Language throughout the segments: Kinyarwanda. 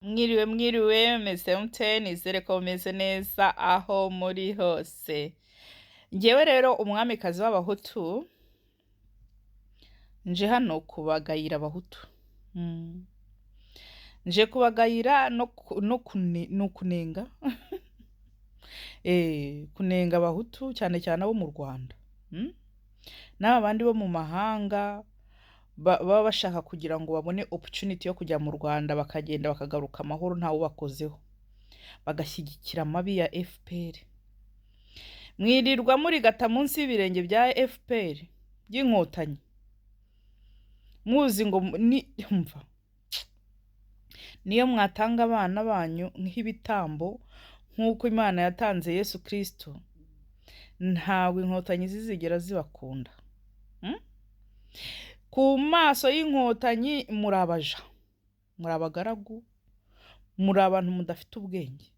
Mwiriwe mwiriwe, meze mute? Nizere ko mumeze neza aho muri hose. Ngewe rero umwamikazi w'Abahutu nje hano kubagayira Abahutu. Nje kubagayira no kunenga kunenga Abahutu, cyane cyane abo mu Rwanda. N'aba bandi bo mu mahanga baba bashaka kugira ngo babone opportunity yo kujya mu Rwanda, bakagenda bakagaruka amahoro ntawe ubakozeho, bagashyigikira amabi ya FPR. Mwirirwa murigata munsi y'ibirenge bya FPR by'Inkotanyi, muzi ngo ni mva niyo mwatanga abana banyu nk'ibitambo nk'uko Imana yatanze Yesu Kristo, ntabwo Inkotanyi zizigera zibakunda. Ku maso y'Inkotanyi muri abaja, muri abagaragu, muri abantu mudafite ubwenge.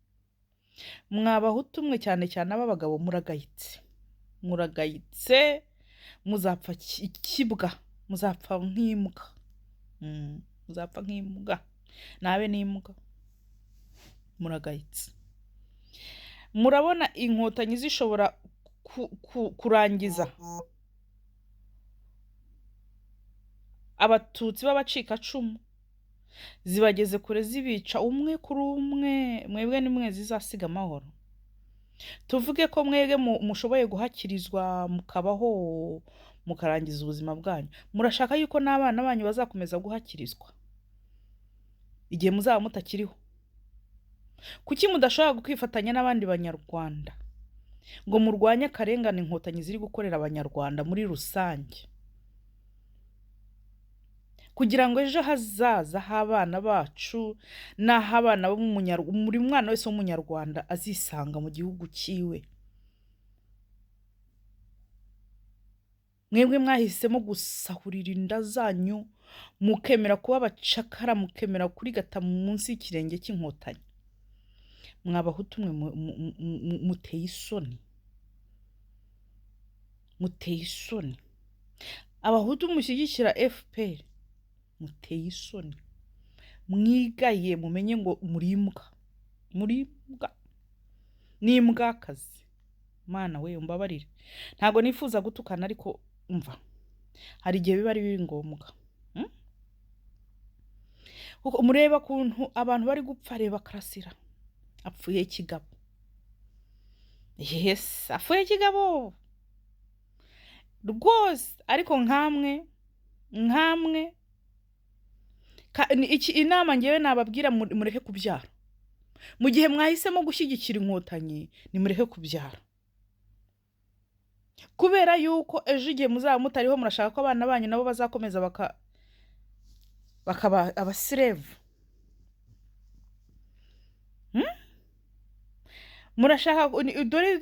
Mwabahutu mwe, cyane cyane ab'abagabo, muragayitse, muragayitse, muzapfa ikibwa, muzapfa nk'imbwa. Muzapfa nk'imbwa, nabe n'imbwa, muragayitse. Murabona Inkotanyi zishobora kurangiza Abatutsi b'abacikacumu, zibageze kure, zibica umwe kuri umwe, mwebwe ni mwe zizasiga amahoro? Tuvuge ko mwebwe mushoboye guhakirizwa, mukabaho, mukarangiza ubuzima bwanyu, murashaka yuko n'abana banyu bazakomeza guhakirizwa igihe muzaba mutakiriho? Kuki mudashobora kwifatanya n'abandi Banyarwanda ngo murwanye akarengane Inkotanyi ziri gukorera Abanyarwanda muri rusange, kugira ngo ejo hazaza h'abana bacu n'ah'abana buri mwana wese w'Umunyarwanda azisanga mu gihugu cyiwe? Mwebwe mwahisemo gusahurira inda zanyu, mukemera kuba abacakara, mukemera kurigata munsi y'ikirenge cy'Inkotanyi. Mwabahutu mwe, muteye isoni, muteye isoni. Abahutu mushyigikira FPR, muteye isoni, mwigaye, mumenye ngo muri imbwa, muri imbwa n'imbwakazi. Mana we, umbabarire, ntabwo nifuza gutukana, ariko umva, hari igihe biba ari biri ngombwa. Kuko mureba ukuntu abantu bari gupfa. Reba Karasira apfuye kigabo, yes, apfuye kigabo rwose. Ariko nkamwe iki inama ngewe nababwira, mureke kubyara. Mu gihe mwahisemo gushyigikira Inkotanyi, nimureke kubyara, kubera yuko ejo igihe muzaba mutariho, murashaka ko abana banyu nabo bazakomeza bakaba abaslave? Murashaka dore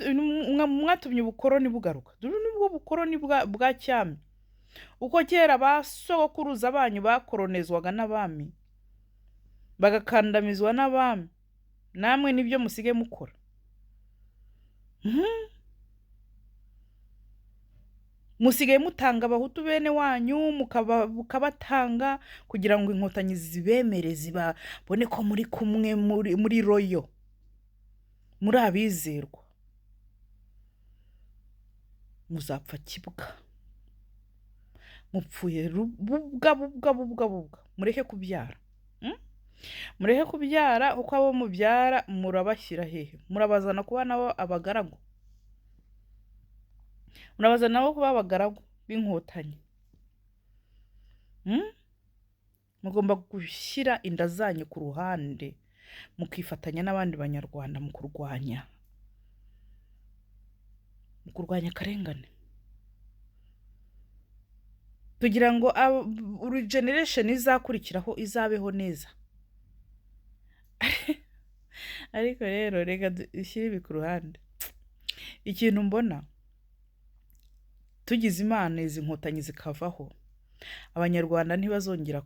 mwatumye ubukoroni bugaruka. Dore nibwo bukoroni bwa cyami. Uko kera ba sogokuruza banyu bakoronezwaga n'abami, bagakandamizwa n'abami, namwe nibyo musige mukora. Musigaye mutanga Abahutu bene wanyu, mukabatanga kugira ngo Inkotanyi zibemere, zibabone ko muri kumwe, muri loyal, muri abizerwa. Muzapfa kibwa, mupfuye bubwa bubwa bubwa bubwa. Mureke kubyara. Mureke kubyara, kuko abo mubyara murabashyira hehe? Murabazana kuba nabo abagaragu, murabazana nabo kuba abagaragu b'Inkotanyi. Mugomba gushyira inda zanyu ku ruhande, mukifatanya n'abandi Banyarwanda mu kurwanya akarengane, kugira ngo buri generation izakurikiraho izabeho neza. Ariko rero reka dushyire ibi ku ruhande. Ikintu mbona, tugize Imana izi Nkotanyi zikavaho, Abanyarwanda ntibazongera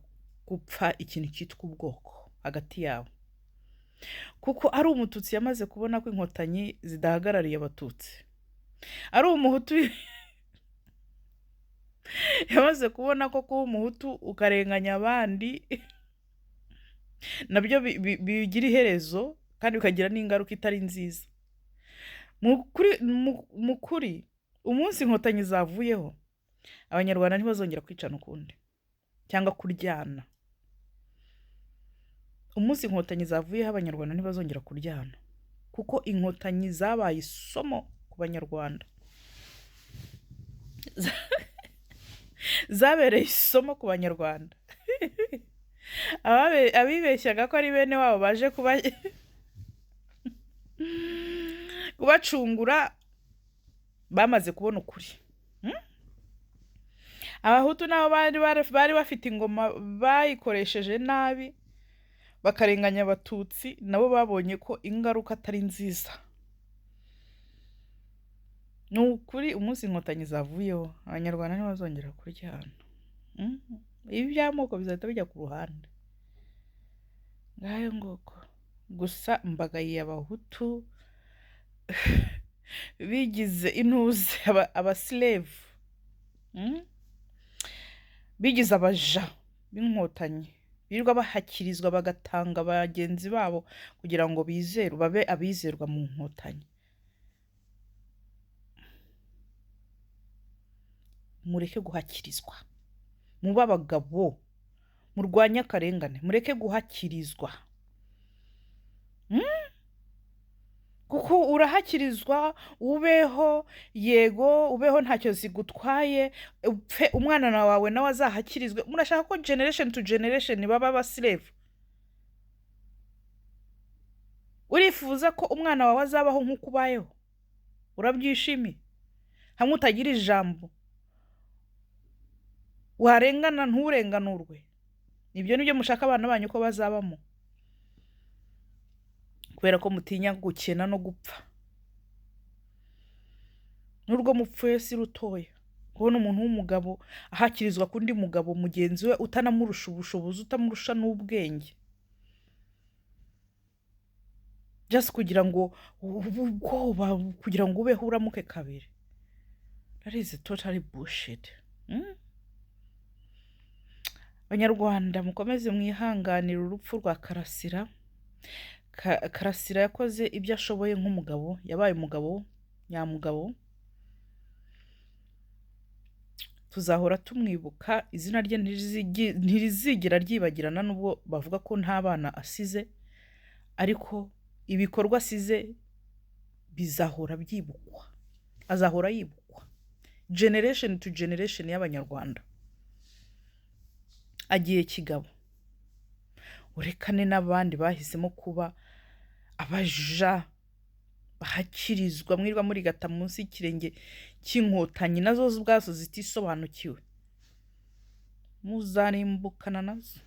gupfa ikintu cyitwa ubwoko hagati yabo, kuko ari Umututsi yamaze kubona ko Inkotanyi zidahagarariye Abatutsi, ari Umuhutu yamaze kubona ko kuba Umuhutu ukarenganya abandi. Nabyo bigira iherezo kandi bikagira n'ingaruka itari nziza. Mu kuri, umunsi Inkotanyi zavuyeho, Abanyarwanda ntibazongera kwicana ukundi cyangwa kuryana. Umunsi Inkotanyi zavuyeho, Abanyarwanda ntibazongera kuryana, kuko Inkotanyi zabaye isomo ku Banyarwanda, zabereye isomo ku Banyarwanda. Abibeshyaga ko ari bene wabo baje kubacungura bamaze kubona ukuri. Abahutu nabo bari bafite ingoma bayikoresheje nabi, bakarenganya Abatutsi, nabo babonye ko ingaruka atari nziza. Ni ukuri, umunsi Inkotanyi zavuyeho, Abanyarwanda ntibazongera kuryana. Ibi by'amoko bizahita bijya ku ruhande. Ngayo nguko. Gusa mbagayiye Abahutu bigize intuze abaslave, Bigize abaja b'Inkotanyi, birirwa bahakirizwa, bagatanga bagenzi babo kugira ngo bizerwe, babe abizerwa mu Nkotanyi. Mureke guhakirizwa, mube abagabo, murwanye akarengane, mureke guhakirizwa. Kuko urahakirizwa ubeho, yego ubeho ntacyo zigutwaye, upfe umwana wawe nawe azahakirizwe. Murashaka ko generation to generation baba abaslave? Urifuza ko umwana wawe azabaho nk'uko ubayeho? Urabyishimiye? Hamwe utagira ijambo, warengana nturenganurwe. Ibyo nibyo mushaka abana banyu ko bazabamo, kubera ko mutinya gukena no gupfa. N'urwo mupfuye si rutoya. Kubona umuntu w'umugabo ahakirizwa ku undi mugabo mugenzi we utanamurusha ubushobozi, utamurusha n'ubwenge, just kugira ngo ubwoba, kugira ngo ubeho uramuke kabiri, that is totally bullshit. Abanyarwanda, mukomeze mwihanganire urupfu rwa Karasira. Karasira yakoze ibyo ashoboye nk'umugabo, yabaye umugabo nyamugabo. Tuzahora tumwibuka, izina rye ntirizigera ryibagirana, nubwo bavuga ko nta bana asize, ariko ibikorwa asize bizahora byibukwa, azahora yibukwa generation to generation y'Abanyarwanda. Agiye kigabo, urekane n'abandi bahisemo kuba abaja bahakirizwa, mwirwa murigata munsi y'ikirenge cy'Inkotanyi, nazo ubwazo zitisobanukiwe, muzarimbukana nazo.